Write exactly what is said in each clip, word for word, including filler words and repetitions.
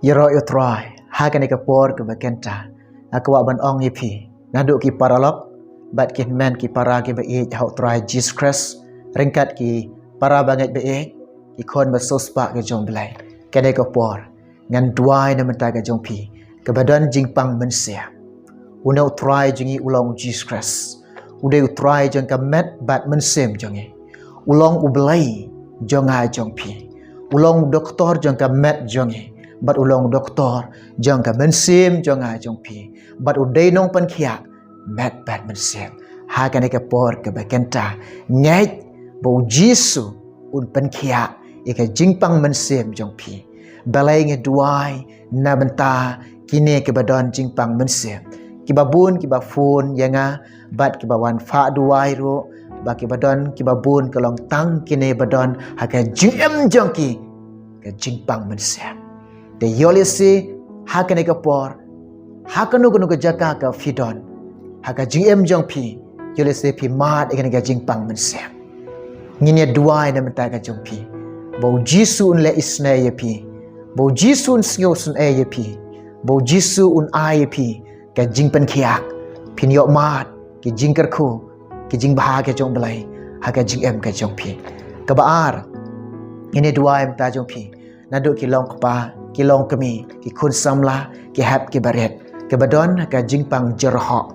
Ïaroh ïa u Trai ha kane ka por kaba kynta, nga kwah ban ong ïa phi, naduh ki paralok bad ki hynmen ki para kiba ïeit ha u Trai Jisu Khrist, ryngkat ki para bangeit ba ïeit, ki khun ba sngewspah ka jong u Blei, kane ka por ngan duwai na bynta ka jong phi kaba don jingpang mynsiem. Une u Trai jong ngi u long u Jisu Khrist. U dei u Trai jong ka met bad mynsiem jong ngi. U long u Blei jong nga jong phi. U long u doktor jong ka met jong ngi bad u long u doktor jong ka mynsiem jong nga jong phi. Bad u dei nongpynkhiah met bad mynsiem. Ha kane ka por kaba kynta, ngeit ba u Jisu un pynkhiah ïa ka jingpang mynsiem jong phi. Balei ngi duwai na bynta kine kiba don jingpang mynsiem? Kiba bun kiba phone ïa nga bad kiba wan phah duwai ruh, ba kiba don kiba bun ka long tang kine ba don ha ka jingim jong ki ka jingpang mynsiem. Te ïoh lehse ha kane ka por, ha kano kano ka jaka ka phi don ha ka jingim jong phi, ïoh lehse phi mad ïa kane ka jingpang mynsiem. Ngin ïa duwai na bynta ka jong phi, ba u Jisu un leh isynei ïa phi, ba u Jisu un sngewsynei ïa phi, ba u Jisu un ai ïa phi ka jingpynkhiah. Phin ïoh mad ki jingkyrkhu, ki jingbha ka jong u Blei ha ka jingim ka jong phi. Kaba ar, ngin ïa duwai na bynta jong phi, naduh ki long kpa, ki long kmie, ki khun samla, ki hep ki barit, kiba don ha ka jingpang jyrhoh.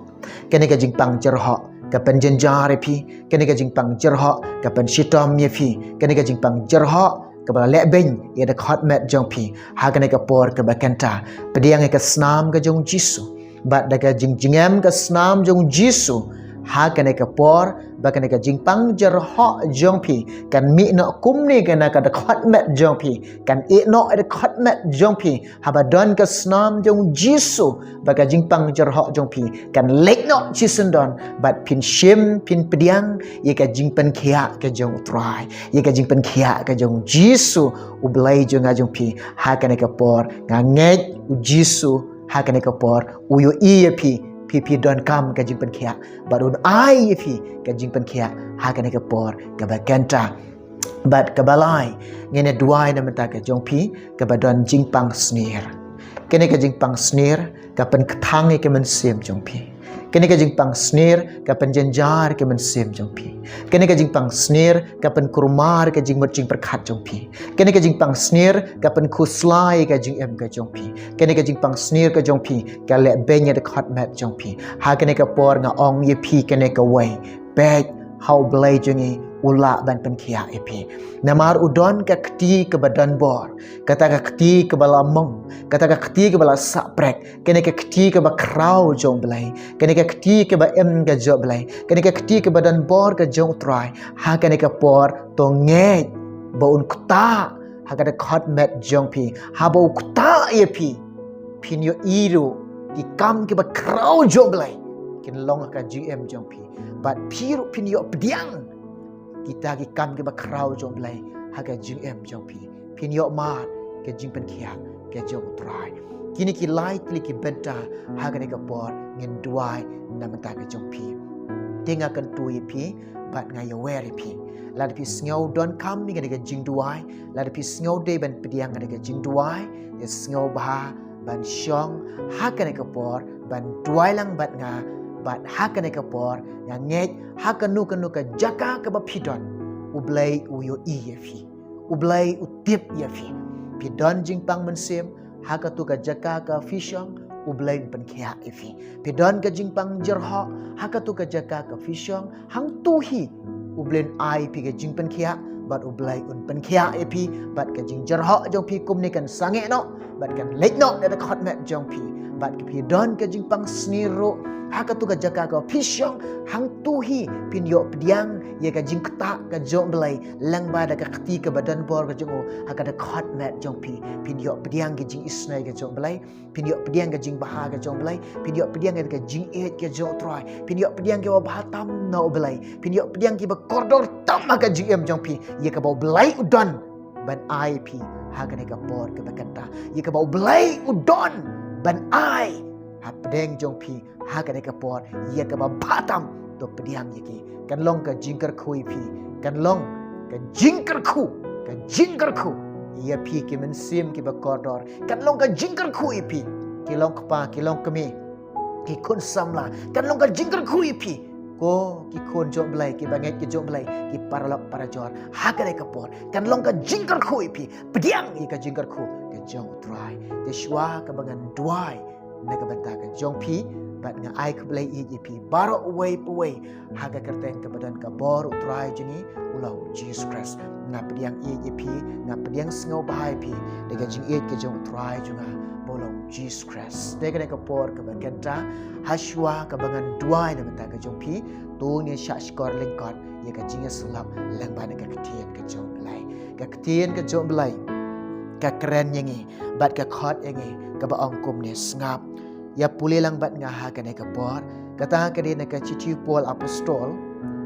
Kane ka jingpang jyrhoh ka pynjynjar ïa phi, kane ka jingpang jyrhoh ka pynshitom ïa phi, kane ka jingpang jyrhoh kaba la leh beiñ ïa ka dkhot met jong phi. Ha kane ka por kaba kynta, pdiang ïa ka snam ka jong u Jisu. Bad da ka jingjngem ka snam jong u Jisu ha kane ka por, ba kane ka jingpang jyrhoh jong phi kan mih noh kumne ka na ka dkhot met jong phi, kan ïeh noh ïa ka dkhot met jong phi. Haba don ka snam jong u Jisu, ba ka jingpang jyrhoh jong phi kan leit noh shisyndon, bad phin shim, phin pdiang ïa ka jingpynkhiah ka jong u Trai, ïa ka jingpynkhiah ka jong u Jisu, u Blei jong nga jong phi. Ha kane ka por nga ngeit u Jisu ha kane ka por u ïohi ïa phi, phi phi donkam ka jingpynkhiah, bad un ai ïa phi ka jingpynkhiah ha kane ka por kaba kynta. Bad kaba lai, ngin ïa duwai na bynta ka jong phi kaba don jingpang snier. Kane ka jingpang snier ka pynkthang ïa ka mynsiem jong phi. Kane ka jingpang snier ka pynjynjar ïa ka mynsiem jong phi. Kane ka jingpang snier ka pynkulmar ïa ka jingmut jingpyrkhat jong phi. Kane ka jingpang snier ka pynkhuslai ïa ka jingim ka jong phi. Kane ka jingpang snier ka jong phi ka leh beiñ ïa ka dkhot met jong phi. Ha kane ka por nga ong ïa phi kane kawei, peit, ha u Blei jong ngi u lah ban pynkhiah ïa phi. Namar u don ka kti kaba don bor, kata ka kti kaba la mong, kata ka kti kaba la sah prek, kane ka kti kaba khraw jong u Blei, kane ka kti kaba im ka jong u Blei, kane ka kti kaba don bor ka jong u Trai. Ha kane ka por to ngeit ba un ktah ha ka dkhot met jong phi. Haba u ktah ïa phi, phin ïohi ruh ki kam kiba khraw jong u Blei kin long ha ka jingim jong phi. Bad phi ruh phin ïoh pdiang kita ki kam kiba khraw jong u Blei ha ka jingim jong phi. Phin ïoh mad ka jingpynkhiah ka jong u Trai. Kine ki lai tylli ki bynta ha kane ka por ngin duwai na bynta ka jong phi. Te nga kyntu ïa phi bad nga ïawer ïa phi. Lada phi sngew donkam ïa kane ka jingduwai, lada phi sngew dei ban pdiang kane ka jingduwai, te sngewbha ban shong ha kane ka por ban duwai lang bad nga, bad ha kane ka por nga ngeit ha kano kano ka jaka kaba phi don, u Blei u ïohi ïa phi. U Blei u tip ïa phi. Phi don jingpang mynsiem ha kato ka jaka ka phi shong, u Blei un pynkhiah ïa phi. Phi don ka jingpang jyrhoh ha kato ka jaka ka phi shong, hangto hi u Blei un ai ïa phi ka jingpynkhiah, bad u Blei un pynkhiah ïa phi, bad ka jingjyrhoh jong phi kumne kan sangeh noh, bad kan leit noh ïa ka dkhot met jong phi. Bad ka phi don ka jingpang snier ruh ha kato ka jaka ka phi shong, hangto hi phin ïoh pdiang ïa ka jingktah ka jong u Blei lyngba da ka kti kaba don bor ka jong u ha ka dkhot met jong phi. Phin ïoh pdiang ka jingisynei ka jong u Blei, phin ïoh pdiang ka jingbha ka jong u Blei, phin ïoh pdiang ka jingïeit ka jong u Trai, phin ïoh pdiang kiba bha tam na u Blei, phin ïoh pdiang kiba kordor tam ha ka jingim jong phi, ïa kaba u Blei u don ban ai phi ha kane ka por kaba kynta, ïa kaba u Blei u don ban ai hapdeng jong phi ha kane ka por, ïa kaba bha tam to pdiang ïa ki. Kan long ka jingkyrkhu ïa phi, kan long ka jingkyrkhu, ka jingkyrkhu ïa phi ki mynsiem kiba kordor. Kan long ka jingkyrkhu ïa phi, ki long kpa, ki long kmie, ki khun samla. Kan long ka jingkyrkhu ïa phi, ko ki khun jong U Blei, kiba ngeit ki jong U Blei, ki paralok parajor. Ha kane ka por kan long ka jingkyrkhu ïa phi. Pdiang ïa ka jingkyrkhu ka jong U Trai. Te shuwa kaba ngan duwai na ka bynta ka jong phi, bad nga ai khublei ïa phi baroh uwei pa uwei ha ka kyrteng kaba don ka bor U Trai jong ngi, U Long Jisu Khrist. Nga pdiang ïa phi, nga pdiang sngewbha ïa phi da ka jingïeit ka jong U Trai jong nga, ba U Long Jisu Khrist. Te kane ka por kaba kynta, ha shuwa kaba ngan duwai na ka bynta ka jong phi, to ngin shah shkor lyngkot ïa ka jingïasyllok lyngba na ka ktien ka jong U Blei. Ka ktien ka jong U Blei ka kren ïa ngi bad ka khot ïa ngi kaba ong kumne: Sngap, ïa pule lang bad nga ha kane ka por. Kata ka dei na ka shithi u Paul Apostol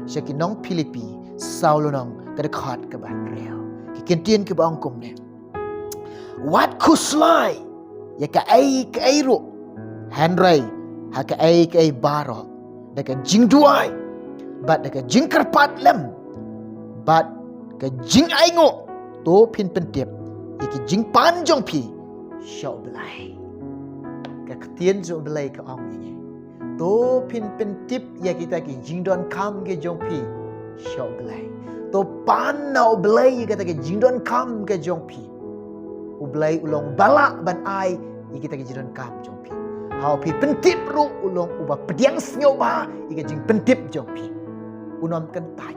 sha ki nong Philippi, saw lynnong, ka dkhot kaba hynriew. Ki kyntien kiba ong kumne: Wat khuslai ïa kaei kaei ruh, hynrei ha kaei kaei baroh, da ka jingduwai bad da ka jingkyrpad lem bad ka jingainguh, to phin pyntip ïa ki jingpan jong phi sha U Blei. Ka ktien jong U Blei ka ong ïa ngi, to phin pyntip ïa kita ki jingdonkam ki jong phi sha U Blei. To pan na U Blei ïa kita ki jingdonkam ki jong phi. U Blei u long ba lah ban ai ïa kita ki jingdonkam jong phi. Haba phi pyntip ruh, u long uba pdiang sngewbha ïa ka jingpyntip jong phi. Un ym kyntait,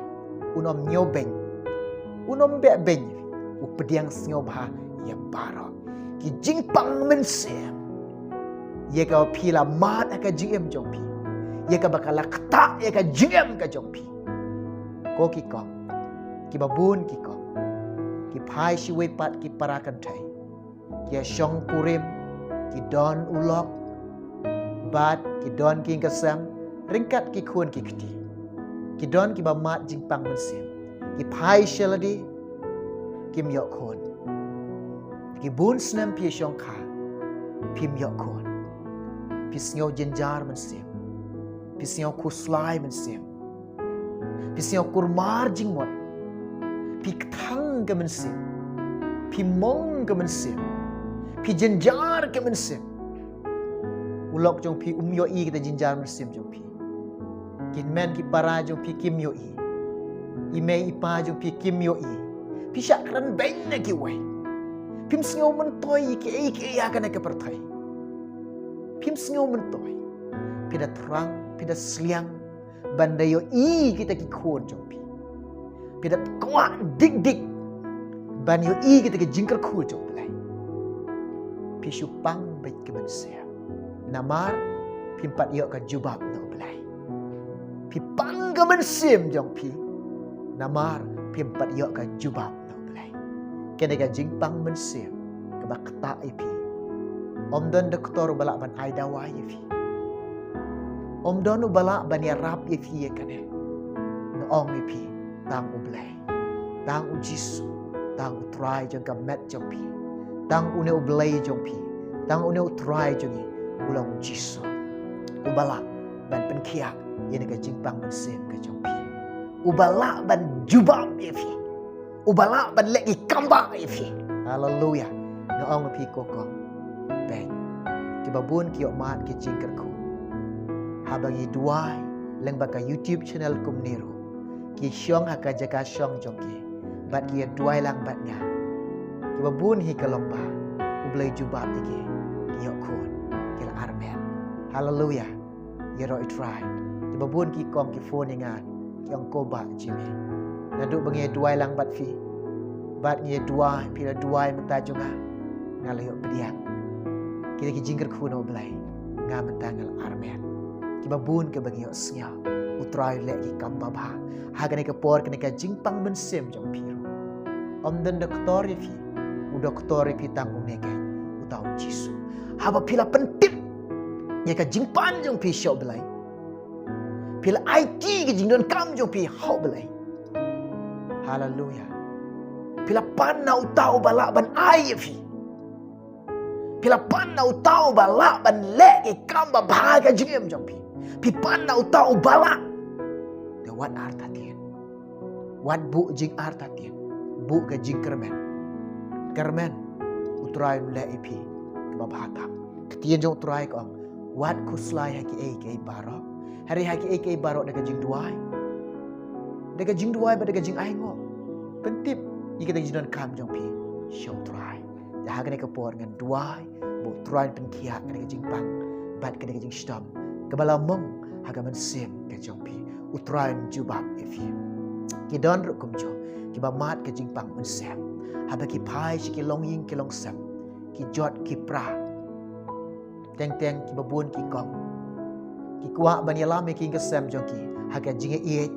un ym ñiewbeiñ, un ym beh beiñ. U pdiang sngewbha ïa baroh ki jingpang mynsiem, ïa kaba phi la mad ha ka jingim jong phi, ïa kaba ka la ktah ïa ka jingim ka jong phi. Ko ki kong, kiba bun ki kong ki phai shawei pat ki para kynthei, ki ïa shong kurim, ki don u lok, bad ki don ki ïing ki sem ryngkat ki khun ki kti. Ki don kiba mad jingpang mynsiem, ki phai sha lade, kim ïoh khun. Ki bun snem phi ïa shong kha, phim ïoh khun. Phi sngew jynjar mynsiem, phi sngew khuslai mynsiem, phi sngew kurmar jingmut, phi kthang ka mynsiem, phi mong ka mynsiem, phi jynjar ka mynsiem. U lok jong phi um ïohi kita jynjar mynsiem jong phi. Ki hynmen ki para jong phi kim ïohi. I mei i pa jong phi kim ïohi. Phi shah kren beiñ na kiwei. Phim sngew myntoi ïa kiei kiei ha kane ka pyrthei. Phim sngew myntoi. Phi da thrang, phi da sliang ban da ïohi kita ki khun jong phi. Phi da kwah dik dik ban ïohi kita ki jingkyrkhu jong U Blei. Phi shu pang beit ka mynsiem, namar phim pat ïoh ka jubab na U Blei. Phi pang ka mynsiem jong phi, namar phim pat ïoh ka jubab na U Blei. Kane ka jingpang mynsiem kaba ktah ïa phi, ym don doktor uba lah ban ai dawai ïa phi. Ym don uba lah ban ïarap ïa phi ïa kane. Nga ong ïa phi, tang U Blei, tang U Jisu, tang U Trai jong ka met jong phi, tang une U Blei jong phi, tang une U Trai jong ngi, u long U Jisu, uba lah ban pynkhiah ïa kane ka jingpang mynsiem ka jong phi, uba lah ban jubab ïa phi, uba lah ban leh ki kambah ïa phi. Haleluya. Nga ong ïa phi ko kong, bad kiba bun ki ïoh mad ki jingkyrkhu haba ngi duwai lyngba ka YouTube channel kumne ruh. Ki shong ha ka jaka shong jong ki bad ki ïa duwai lang bad nga. Kiba bun hi ka long ba U Blei jubab ïa ki, ki ïoh khun, ki la armet. Haleluya. Ïaroh ïa U Trai. Kiba bun ki kong ki phone ïa nga, ki ong, ko Bah Jimmy, naduh ba ngi ïa duwai lang bad phi, bad ngi ïa duwai, phi la duwai mynta jong nga, nga la ïoh pdiang kita ki jingkyrkhu na U Blei, nga mynta nga la armet. Kiba bun kiba ngi ïoh sngew, U Trai u leh ki kam babha ha kane ka por, kane ka jingpang mynsiem jong phi ruh. Ym don doktor ïa phi, u doktor ïa phi tang une keiñ, uta U Jisu. Haba phi la pyntip ïa ka jingpan jong phi sha U Blei, phi la aiti ka jingdonkam jong phi ha U Blei. Haleluya. Phi la pan na uta uba lah ban ai ïa phi. Phi la pan na uta uba lah ban leh ki kam babha ha ka jingim jong phi. Phi pan na uta uba lah. Te wat artatien. Wat buh jingartatien. Buh ka jingkyrmen. Kyrmen, U Trai un leh ïa phi kaba bha tam. Ka ktien jong U Trai ka ong, wat khuslai ha kiei kiei baroh, hynrei ha kiei kiei baroh da ka jingduwai, da ka jingduwai bad da ka jingainguh, pyntip ïa kita ki jingdonkam jong phi sha U Trai. Te ha kane ka por ngan duwai ba U Trai un pynkhiah ïa ka jingpang bad ka jingshitom kaba la mong ha ka mynsiem ka jong phi. U Trai un jubab ïa phi. Ki don ruh kumjuh kiba mad ka jingpang mynsiem haba ki phai sha ki longïing ki longsem, ki jot ki pra. Teng teng kiba bun ki kong ki kwah ban ïalam ïa ka ïing ka sem jong ki ha ka jingïaieit,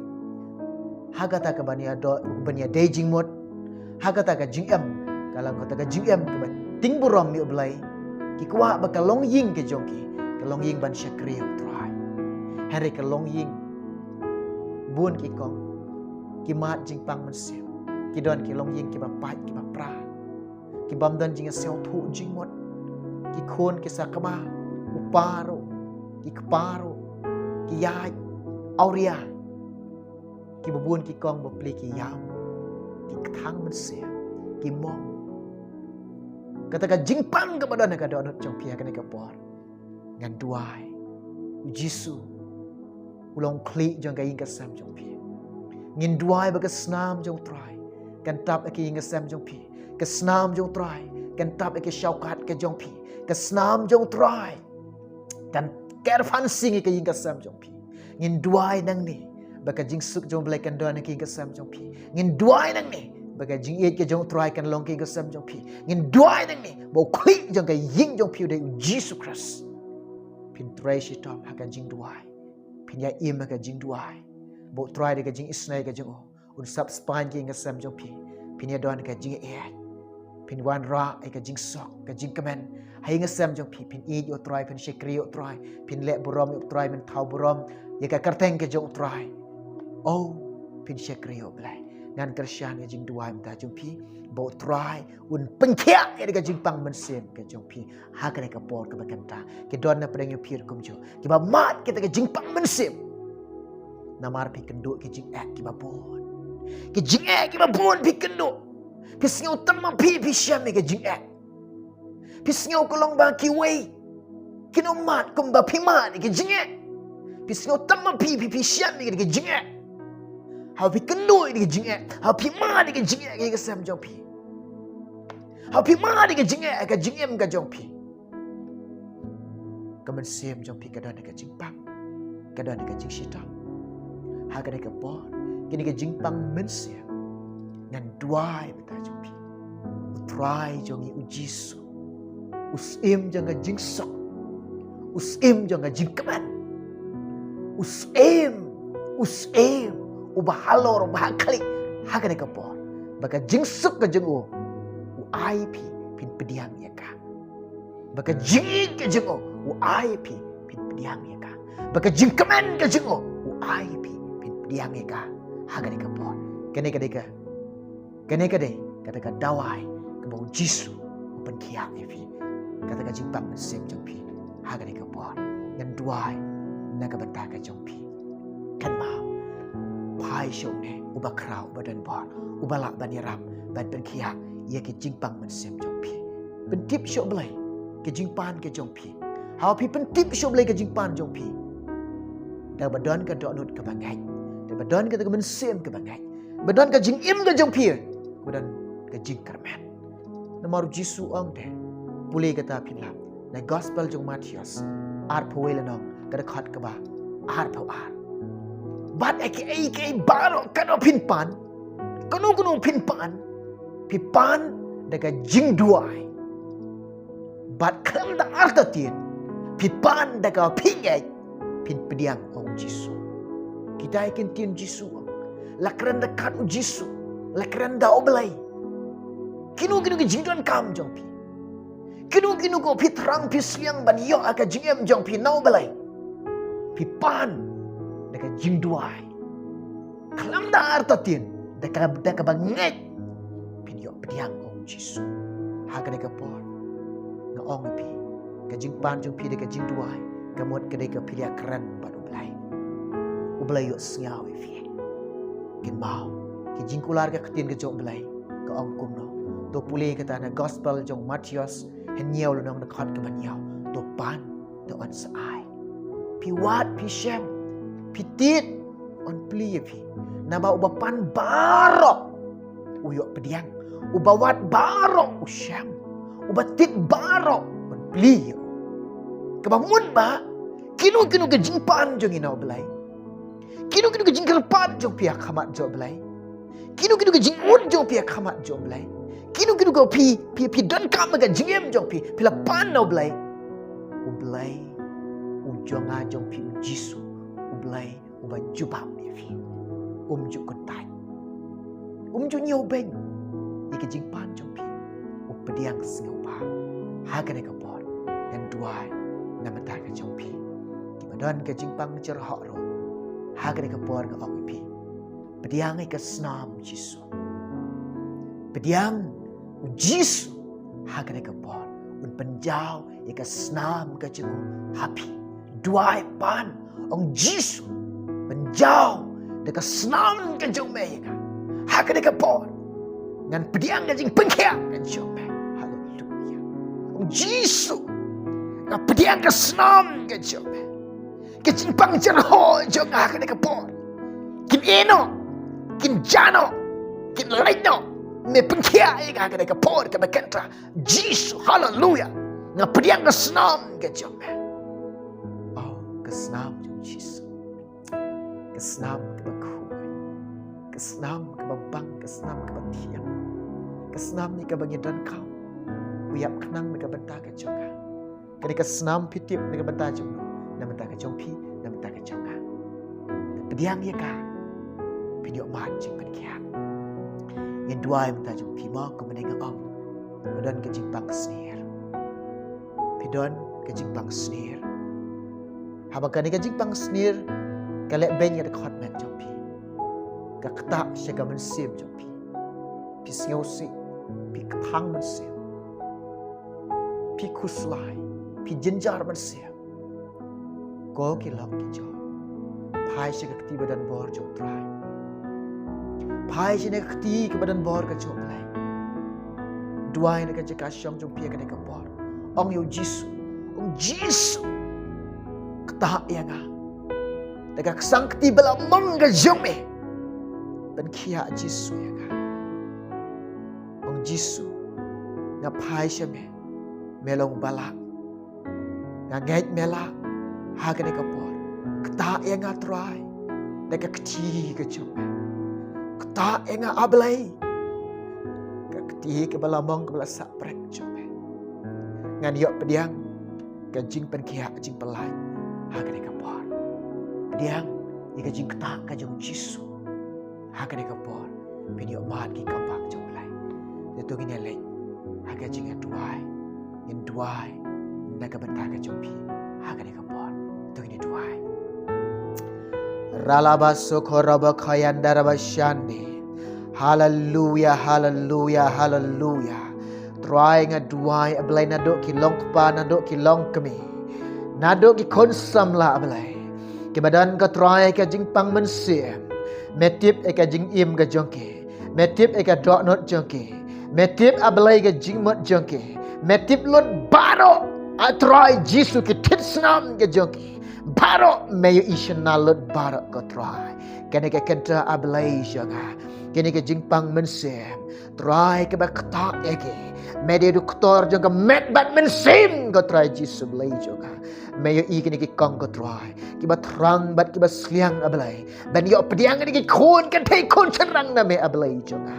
ha kata ka ban ïa do, ban ïadei jingmut, ha kata ka jingim, ka long kata ka jingim kaba ting burom ïa U Blei. Ki kwah ba ka longïing ka jong ki, ka longïing ban shakri ïa U Trai. Hynrei ka longïing, bun ki kong ki mad jingpang mynsiem. Ki don ki longïing kiba pait kiba pra, ki bym don jingïasngewthuh jingmut. Ki khun ki sakma, u pa ruh, ki kpa ruh, ki ïaid awria. Kiba bun ki kong bapli ki ïam, ki kthang mynsiem, ki mong. Kata ka jingpang kaba don ha ka dohnud jong phi ha kane ka por, ngan duwai, U Jisu u long khlieh jong ka ïing ka sem jong phi. Ngin duwai ba ka snam jong U Trai kan tap ïa ka ïing ka sem jong phi. Ka snam jong U Trai kan tap ïa ka shawkat ka jong phi. Ka snam jong U Trai kan ker phan sing ïa ka ïing ka sem jong phi. Ngin duwai nangne ba ka jingsuk jong U Blei kan don ha ka ïing ka sem jong phi. Ngin duwai nangne ba ka jingïeit ka jong U Trai kan long ha ka ïing ka sem jong phi. Ngin duwai nangne ba u khlieh jong ka ïing jong phi u dei U Jisu Khrist. Phin trei shitom ha ka jingduwai. Phin ïa im ha ka jingduwai. Ba U Trai da ka jingisynei ka jong u un sap spaiñ ka ïing ka sem jong phi. Phin ïa don ka jingïeit. Phin wanrah ïa ka jingsuk, ka jingkmen ha ïing ka sem jong phi. Phin ïeit ïa U Trai, phin shakri ïa U Trai, phin leh burom ïa U Trai, phin thaw burom ïa ka kyrteng ka jong U Trai. Oh, phin shakri ïa U Blei. Ngan kyrshan ïa ka jingduwai mynta jong phi ba U Trai un pynkhiah ïa ka jingpang mynsiem ka jong phi ha kane ka por kaba kynta. Ki don na pdeng jong phi ruh kumjuh kiba mad kita ka jingpang mynsiem. Namar phi kynduh ki jingeh kiba bun. Ki jingeh kiba bun phi kynduh. Phi sngew tam ma phi, phi shem ïa ki jingeh. Phi sngew ka long ba kiwei kin ym mad kumba phi mad ïa ki jingeh. Phi sngew tam ma phi, phi, phi shem ïa ki jingeh. Haba phi kynduh ïa ki jingeh, haba phi mad ïa ki jingeh ha ka sem jong phi, haba phi mad ïa ki jingeh ha ka jingim ka jong phi, ka mynsiem jong phi ka don ha ka jingpang, ka don ha ka jingshitom. Ha kane ka por, kane ka jingpang mynsiem, ngan duwai mynta jong phi. U Trai jong ngi U Jisu, U Syiem jong ka jingsuk, U Syiem jong ka jingkmen, U Syiem, U Syiem uba halor, uba hakhlieh ha kane ka por, ba ka jingsuk ka jong u, u ai phi phin pdiang ïa ka. Ba ka jingïeit ka jong u, u ai phi phin pdiang ïa ka. Ba ka jingkmen ka jong u, u ai phi phin pdiang ïa ka ha kane ka por. Kane ka dei ka, kane ka dei kata ka dawai kaba U Jisu u pynkhiah ïa phi. Kata ka jingpang mynsiem jong phi ha kane ka por, ngan duwai na ka bynta ka jong phi. Kynmaw, phai sha une uba khraw, uba don bor, uba lah ban ïarap ban pynkhiah ïa ka jingpang mynsiem jong phi. Pyntip sha U Blei ka jingpan ka jong phi. Haba phi pyntip sha U Blei ka jingpan jong phi, da ba don ka dohnud kaba ngeit, da ba don ka mynsiem kaba ngeit, ba don ka jingim ka jong phi, ba don ka jingkyrmen. Namar U Jisu u ong te, pule kata phin lap na gospel jong Mathaios arphew wei lynnong, ka dkhot kaba arphew ar. Bad ha kiei kiei baroh kano phin pan, kano kano phin pan, phi pan da ka jingduwai. Bad khlem da artatien, phi pan da kaba phi ngeit, phin pdiang, ong U Jisu. Kita ki ktien U Jisu, la kren da ka kat U Jisu, la kren da U Blei. Kino kino ki jingdonkam jong phi, kino kino ko phi thrang phi sliang ban ïoh ha ka jingim jong phi na U Blei, phi pan da ka jingduwai. Khlem da artatien, da ka, da kaba ngeit, phin ïoh pdiang, ong U Jisu. Ha kane ka por, nga ong ïa phi, ka jingpan jong phi da ka jingduwai ka mut ka dei ka phi ïakren bad U Blei. U Blei u ïohsngew ïa phi. Kynmaw, ka jingkular ka ktien ka jong U Blei ka ong kumno: To pule kata na gospel jong Mathaios, hynñiew lynnong dkhot kaba hynñiew. To pan, to yn sa ai. Phi wad phi shem, phi tied, yn plie ïa phi. Naba uba pan baroh u ïoh pdiang, uba wad baroh u shem, uba tied baroh un plie ïa u. Kaba mut ba kino kino ka jingpan jong ngi na U Blei, kino kino ka jingkyrpad jong phi ha khmat jong U Blei, kino kino ka jingud jong phi ha khmat jong U Blei, kino kino ka phi, phi, phi donkam ha ka jingim jong phi, phi la pan na U Blei. U Blei u jong nga jong phi, U Jisu, U Blei uba jubab ïa phi. Um ju kyntait, um ju ñiewbeiñ ïa ka jingpan jong phi. U pdiang sngewbha. Ha kane ka por ngan duwai na ka bynta ka jong phi. Kiba don ka jingpang jyrhoh ruh, ha kane ka por nga ong ïa phi, pdiang ïa ka snam Jisu. Pdiang U Jisu ha kane ka por. Un pynjaw ïa ka snam ka jong u ha phi. Duwai pan, ong Jisu, pynjaw da ka snam ka jong me ïa nga ha kane ka por. Ngan pdiang ka jingpynkhiah ka jong me. Haleluia. Ong Jisu, nga pdiang ka snam ka jong me. Ka jingpang jyrhoh jong nga ha kane ka por kin ïeh noh, kin jah noh, kin lait noh. Me pynkhiah ïa nga ha kane ka por kaba kynta. Jisu, haleluia. Nga pdiang ka snam ka jong me. Oh, ka snam jong Jisu. Ka snam kaba khuid, ka snam kaba bang, ka snam kaba thiang, ka snam ïa kaba ngi donkam. U ïap khnang na ka bynta ka jong nga. Kane ka snam phi tip na ka bynta jong no? Na ka bynta ka jong phi, na ka bynta ka jong nga. Pdiang ïa ka, phin ïoh mad jingpynkhiah. Ngin duwai na ka bynta jong phi mo, kumne nga ong. Phi don ka jingpang sniew. Phi don ka jingpang sniew. Haba kane ka jingpang sniew ka leh beiñ ïa ka dkhot met jong phi, ka ktah sha ka mynsiem jong phi. Phi sngewsih, phi kthang mynsiem, phi khuslai, phi jynjar mynsiem. Ko ki lok ki jor, phai sha ka kti ba don bor jong U Trai. Phai sha ka kti kaba don bor ka jong U Blei. Duwai na ka jaka shong jong phi ha kane ka por. Ong ïa U Jisu, ong Jisu, ktah ïa nga da ka ksang kti ba la mong ka jong me. Pynkhiah Jisu ïa nga. Ong Jisu, nga phai sha me, me long ba lah. Nga ngeit me lah ha kane ka por. Ktah ïa nga Trai da ka kti ka jong me. Ktah ïa nga A Blei, ka kti kaba la mong kaba la sah prek jong me. Ngan ïoh pdiang ka jingpynkhiah jingpyllait ha kane ka por. Pdiang ïa ka jingktah ka jong Jisu ha kane ka por. Phin ïoh mad ki kam ba ka jong U Blei. Te to ngin ïa leit ha ka jingduwai. Ngin duwai na ka bynta ka jong phi ha kane ka por. To ngin ïa duwai. Ralaba soko raba khayanda raba shande. Haleluya, haleluya, haleluya. Trai nga duwai A Blei naduh ki long kpa, naduh ki long kmie, naduh ki khun samla A Blei. Kiba don ko Trai ka jingpang mynsiem. Me tip ïa ka jingim ka jong ki. Me tip ïa ka dohnud jong ki. Me tip A Blei ka jingmut jong ki. Me tip lut baroh A Trai Jisu ki thied snam ka jong ki. Baroh me ïohi shynna lut baroh ko Trai. Kane ka kynta A Blei jong nga. Kane ka jingpang mynsiem Trai kaba ktah ïa ki. Me dei doktor jong ka met bad mynsiem ko Trai Jisu Blei jong nga. Me ïohi kine ki kong ko Trai, kiba thrang bad kiba sliang A Blei, ban ïoh pdiang kine ki khun kynthei khun shynrang na me A Blei jong nga.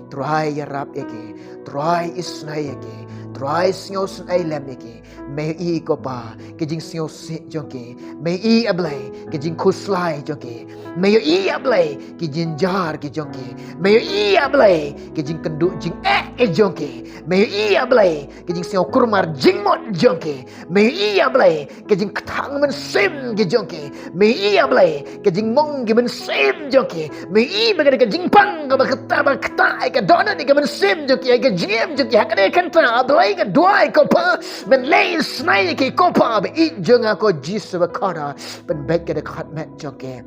Trai ïarap ïa ki. Trai isynei ïa ki. Trai sngewsynei lem ïa ki. Me ïohi ko Pa ki jingsngewsih jong ki. Me ïohi A Blei ki jingkhuslai jong ki. Me ïohi A Blei ki jynjar ki jong ki. Me ïohi A Blei ki jingkynduh jingeh ki jong ki. Me ïohi A Blei ki jingsngewkulmar jingmut jong ki. Me ïohi A Blei ki jingkthang mynsiem ki jong ki. Me ïohi A Blei ki jingmong ki mynsiem jong ki. Me ïohi ba ka dei ka jingpang kaba ktah, ba ktah ïa ka dohnud ïa ka mynsiem jong ki, ïa ka jingim jong ki. Ha kane ka kynta A Blei nga duwai ko Pa, men leh isynei ïa ki ko Pa, ba ïeit jong nga ko Jisu ba khot, pynbeit ka dkhot met jong ki.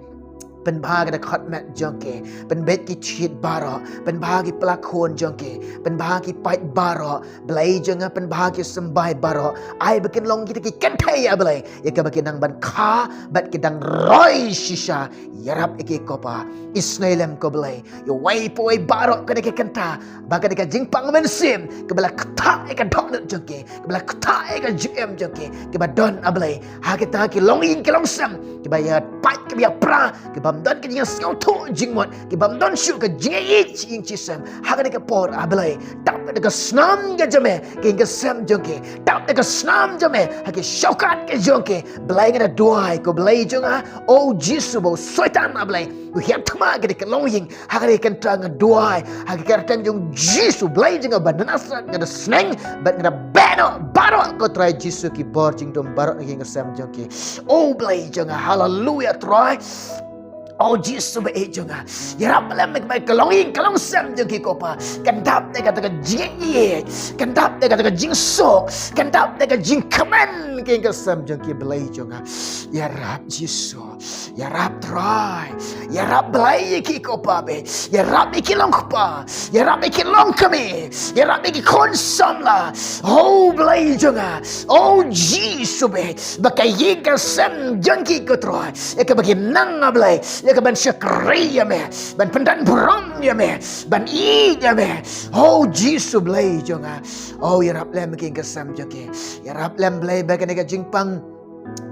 Pynbha ka dkhot met jong ki. Pynbeit ki thied baroh. Pynbha ki pla khun jong ki. Pynbha ki paid baroh, Blei jong nga, pynbha ki symbai baroh. Ai ba kin long kita ki kynthei, A Blei, ïa kaba kin nang ban kha bad kin nang roi shisha ïarap ïa ki ko Pa. Isynei lem ko Blei ïa uwei pa uwei baroh, ka dei ka kynta ba ka dei ka jingpang mynsiem kaba la ktah ïa ka dohnud jong ki, kaba la ktah ïa ka jingim jong ki, kiba don, A Blei, ha kita ki longïing ki longsem, kiba ïa pait, kiba ïa pra, ki bym don ka jingïasngewthuh jingmut, ki bym don shuh ka jingïeit ïing shisem. Ha kane ka por, A Blei, tap da ka snam ka jong me ki ïing ki sem jong ki, tap da ka snam jong me ha ki shongkhat ki jong ki. Blei, nga da duwai ko Blei jong nga, O Jisu, ba u Soitan, A Blei, u hiar thma kane ka longïing. Ha kane ka kynta nga duwai ha ka kyrteng jong Jisu Blei jong nga ba na Nasareth, nga da sneng bad nga da beh noh baroh ko Trai Jisu ki bor jingdum baroh na ki ïing ki sem jong ki. O Blei jong nga, haleluya Trai. O Jisu ba ïeit jong nga, ïarap lem ïa ka longïing ka longsem jong ki ko Pa. Kan dap da kata ka jingïeit, kan dap da kata ka jingsuk, kan dap da ka jingkmen ki ïing ki sem jong ki Blei jong nga. Ïarap Jisu. Ïarap Trai, ïarap Blei ïa ki ko Pa beit, ïarap ïa ki long kpa, ïarap ïa ki long kmie, ïarap ïa ki khun samla. O Blei jong nga, O Jisu beit, ba ka ïing ka sem jong ki ko Trai, ïa kaba kin nang, A Blei, ïa ka ban shakri ïa me, ban pyndonkam burom ïa me, ban ïeit ïa me. O Jisu Blei jong nga, o ïarap lem ïa ki ïing ki sem jong ki, ïarap lem Blei ba kane ka jingpang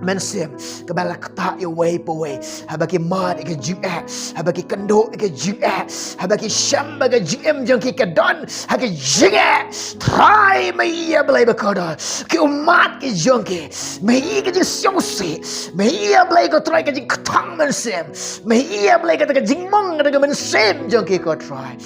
mynsiem kaba la ktah ïa uwei pa uwei, haba ki mad ïa ka jingeh, haba ki kynduh ïa ka jingeh, haba ki shem ba ka jingim jong ki ka don ha ka jingeh. Trai, me ïa Blei ba kordor, ki ummat ki jong ki, me ïa ka jingsngewsih, me ïa Blei ko Trai ka jingktah mynsiem, me ïa Blei kata ka jingmong kata ka mynsiem jong ki ko Trai.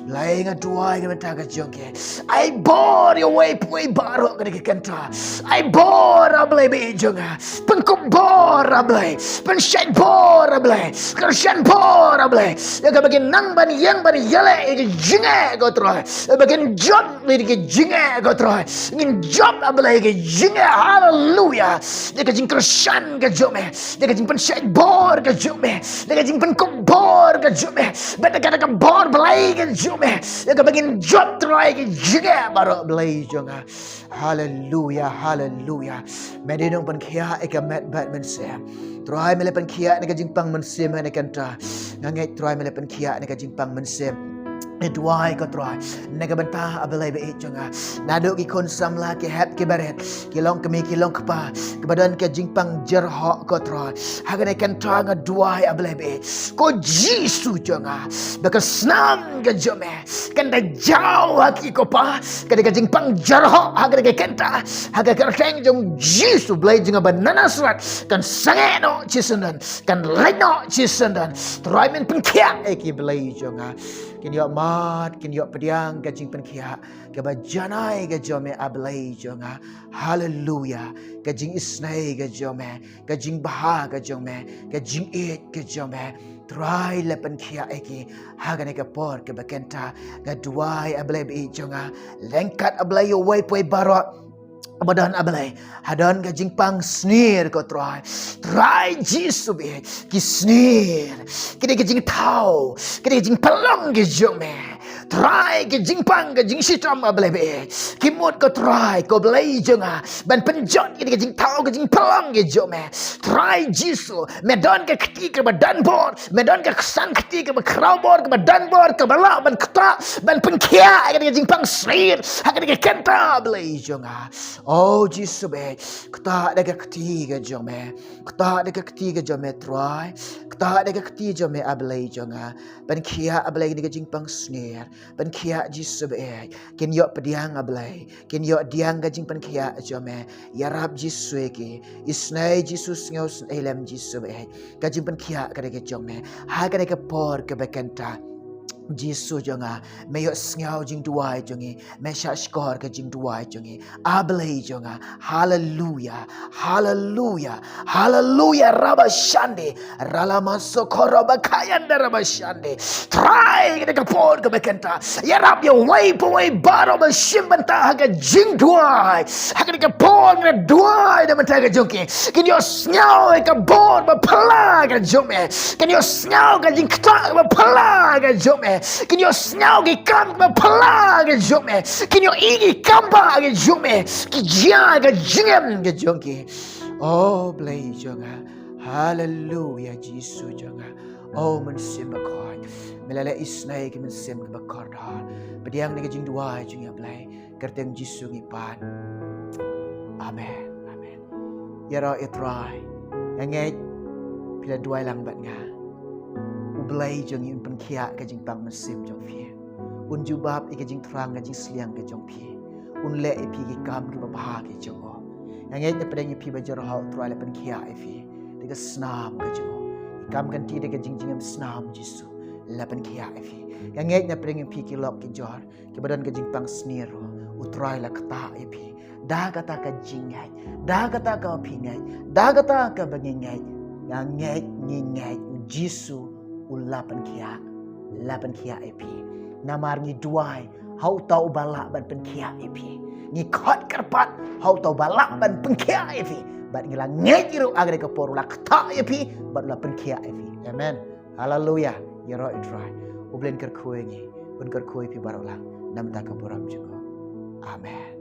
Blei nga duwai na ka bynta ka jong ki. Ai bor ïa uwei pa uwei baroh kane ka kynta. Ai bor A Blei ba ïeit jong nga. Pynkup bor A Blei. Pynshait bor A Blei. Kyrshan bor A Blei. Ïa kaba kin nang ban ïeng ban ïaleh ïa ka jingeh ko Trai. Ïa ba kin jop ïa ka jingeh ko Trai. Ngin jop A Blei ïa ka jingeh. Haleluya. Ïa ka jingkyrshan ka jong me. Ïa ka jingpynshait bor ka jong me. Ïa ka jingpynkup bor ka jong me. Bad ïa kata ka bor Blei ka jong me, ïa kaba ngin jop Trai ka jingeh baroh Blei jong nga. Haleluya, haleluya. Me dei nongpynkhiah ïa ka met bad mynsiem. Trai, me la pynkhiah na ka jingpang mynsiem ha kane ka kynta. Nga ngeit Trai me la pynkhiah na ka jingpang mynsiem. Nga duwai ko Trai na ka bynta A Blei ba ïeit jong nga. Naduh ki khun samla, ki hep ki barit, ki long kmie ki long kpa, kiba don ka jingpang jyrhoh ko Trai. Ha kane ka kynta nga duwai A Blei ba ïeit, ko Jisu jong nga, ba ka snam ka jong me kan da jaw ha ki ko Pa. Ka dei ka jingpang jyrhoh ha kane ka kynta. Ha ka kyrteng jong Jisu Blei jong nga ba na Nasareth, kan sangeh noh shisyndon, kan leit noh shisyndon. Trai men pynkhiah ïa ki Blei jong nga. Kin ïoh mad, kin ïoh pdiang ka jingpynkhiah kaba janai ka jong me A Blei jong nga. Haleluya. Ka jingisynei ka jong me, ka jingbha ka jong me, ka jingïeit ka jong me. Trai la pynkhiah ïa ki ha kane ka por kaba kynta. Nga duwai A Blei ba ïeit jong nga, lyngkot A Blei ïa uwei pa uwei baroh ba don A Blei ha don ka jingpang snier ko Trai. Trai Jisu ba ïeit, ki snier, ki dei ka jingthaw, ki dei ka jingpynlong ka jong me. Trai ka jingpang ka jingshitom A Blei ba ïeit, ki mut ko Trai, ko Blei jong nga, ban pynjot ïa ka jingthaw ka jingpynlong ka jong me. Trai Jisu, me don ka kti kaba don bor, me don ka kti kaba khraw bor, kaba don bor, kaba lah ban ktah, ban pynkhiah ïa ka jingpang snier ha kane ka kynta Blei jong nga. O Jisu ba ïeit, ktah da ka kti ka jong me. Ktah da ka kti ka jong me Trai. Ktah da ka kti jong me A Blei jong nga. Pynkhiah A Blei kane ka jingpang snier. Pynkhiah Jisu ba ïeit. Kin ïoh pdiang A Blei, kin ïoh pdiang ka jingpynkhiah jong me. Ïarap Jisu ïa ki. Isynei Jisu, sngewsynei lem Jisu ba ïeit. Ka jingpynkhiah ka dei ka jong me ha kane ka por kaba kynta. Jisu jong nga, me ïohsngew jingduwai jong ngi, me shahshkor ka jingduwai jong ngi. A Blei jong nga, haleluya, haleluya, haleluya. Rabashande, ralamasokoroba kayanda rabashande. Trai kane ka por kaba kynta, ïarap ïa uwei pa uwei baroh ba shim bynta ha ka jingduwai. Ha kane ka por nga duwai na ka bynta ka jong ki. Kin ïohsngew ïa ka bor ba phylla ka jong me. Kin ïohsngew ka jingktah ba phylla ka jong me. Kin ïohsngew ki kam kiba phylla ki jong me. Kin ïohi ki kam ba ki jong me. Ki jia ka jingim ki jong ki. O Blei jong nga. Haleluya Jisu jong nga. O Mynsiem Bakhuid. Me la leh isynei ki mynsiem kiba kordor. Pdiang ïa ka jingduwai jong ngi Blei. Kyrteng Jisu ngi pan. Amen. Amen. Ïaroh ïa Trai. Nga ngeit phi la duwai lang bad nga. U Blei jong ngi un pynkhiah ka jingpang mynsiem jong phi. Un jubab ïa ka jingthrang ka jingsliang ka jong phi. Un leh ïa phi ki kam kiba bha ki jong u. Nga ngeit na pdeng ïa phi ba jyrhoh U Trai la pynkhiah ïa phi. Da ka snam ka jong u. Ki kam kan ti da ka jingjingim snam Jisu. La pynkhiah ïa phi. Nga ngeit na pdeng ïa phi ki lok ki jor. Kiba don ka jingpang sniew ruh, U Trai la ktah ïa phi. Da kata ka jingngeit, da kata ka phi ngeit, da kata ka ba ngi ngeit, nga ngeit, ngi ngeit, U Jisu, u la pynkhiah, la pynkhiah ïa phi. Namar ngi duwai, ha uta uba lah ban pynkhiah ïa phi. Ngi khot kyrpad, ha uta uba lah ban pynkhiah ïa phi. Bad ngi la ngeit ruh ha kane ka por u la ktah ïa phi, bad u la pynkhiah ïa phi. Amen. Haleluya. Ïaroh ïa Trai. U Blei un kyrkhu ïa ngi. Un kyrkhu ïa phi baroh lang. Namar ka burom jong u. Amen.